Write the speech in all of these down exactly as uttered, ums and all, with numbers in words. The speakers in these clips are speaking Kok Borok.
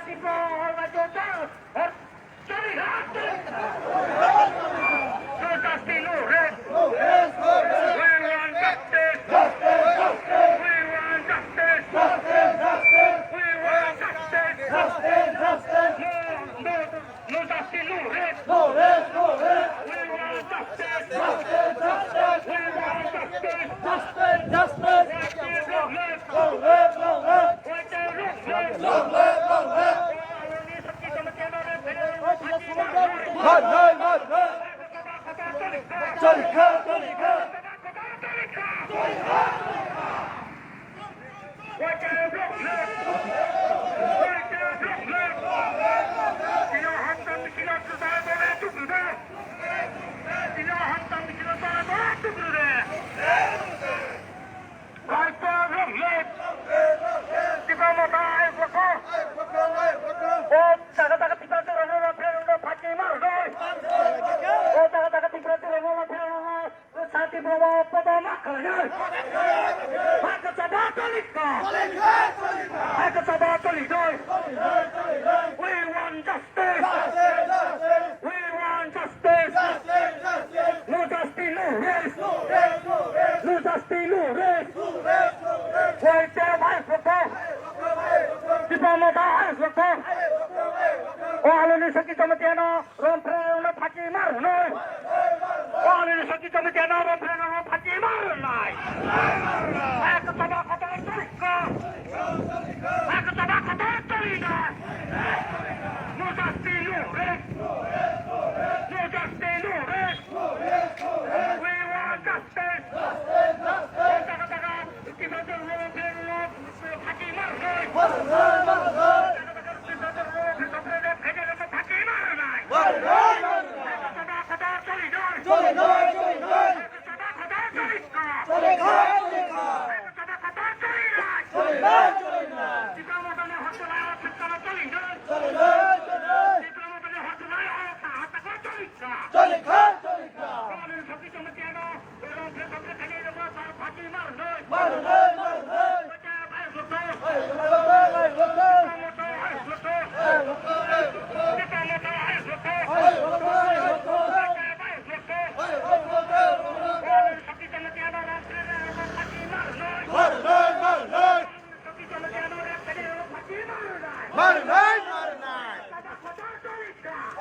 No justice, no rest. We want justice. We want justice. We want justice. No, no, no justice, no rest. No rest, no rest. We want justice. Justice, justice. We want justice. Justice, justice. Long live, long live. Long live, long live. Long live, long live. Mar, mar, mar, mar. Choli kha, choli kha. O jaga jaga Tipra Tirana rok pherangno phachi marnai. O jaga jaga Tipra Tirana rok pherangno. Sati Baba podo ma khainai. Haksa ba tolikha. Haksa ba tolikha. We want justice. We want justice. No justice, no rest. No justice, no rest. Wai te bai photo. Tipra Motha hai photo. O aloni sakhi chomatiano. Romphrengrokno phachi marnai. O ani sakhi chomitiano romphrengrokno phachi marnai. Ek toba kotor tolikha. Ek toba kotor tolikha. No justice, no rest. No justice, no rest. We want justice. Taka taka. Marnai, marnai.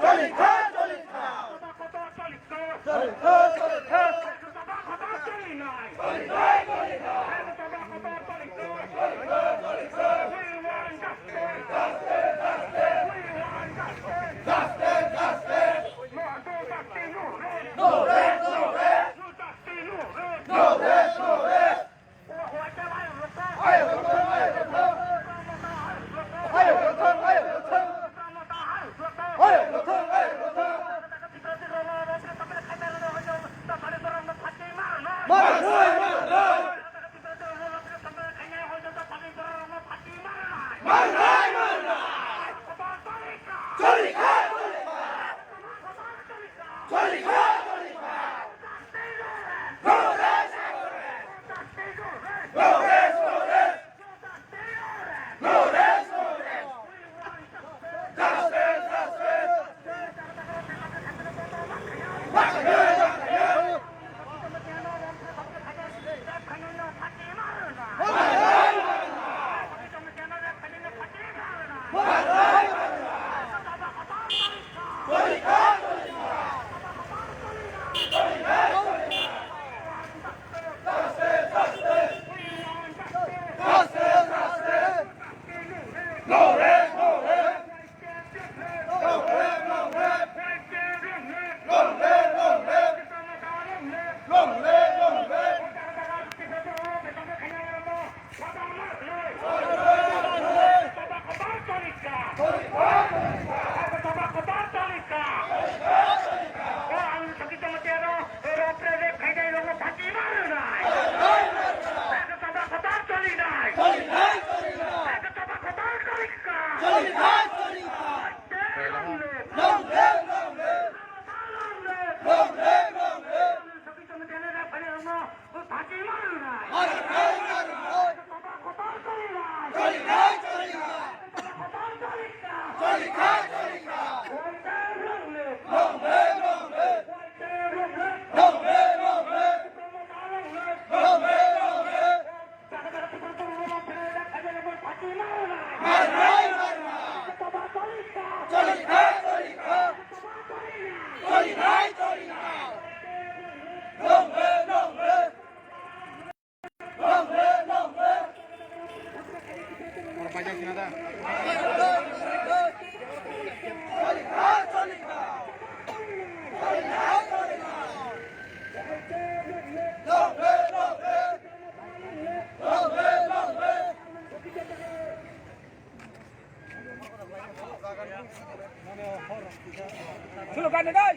Choli kha, choli kha. Choli kha, choli kha. Justice, justice. No rest, no rest. No rest, no rest. Sulu kan dai.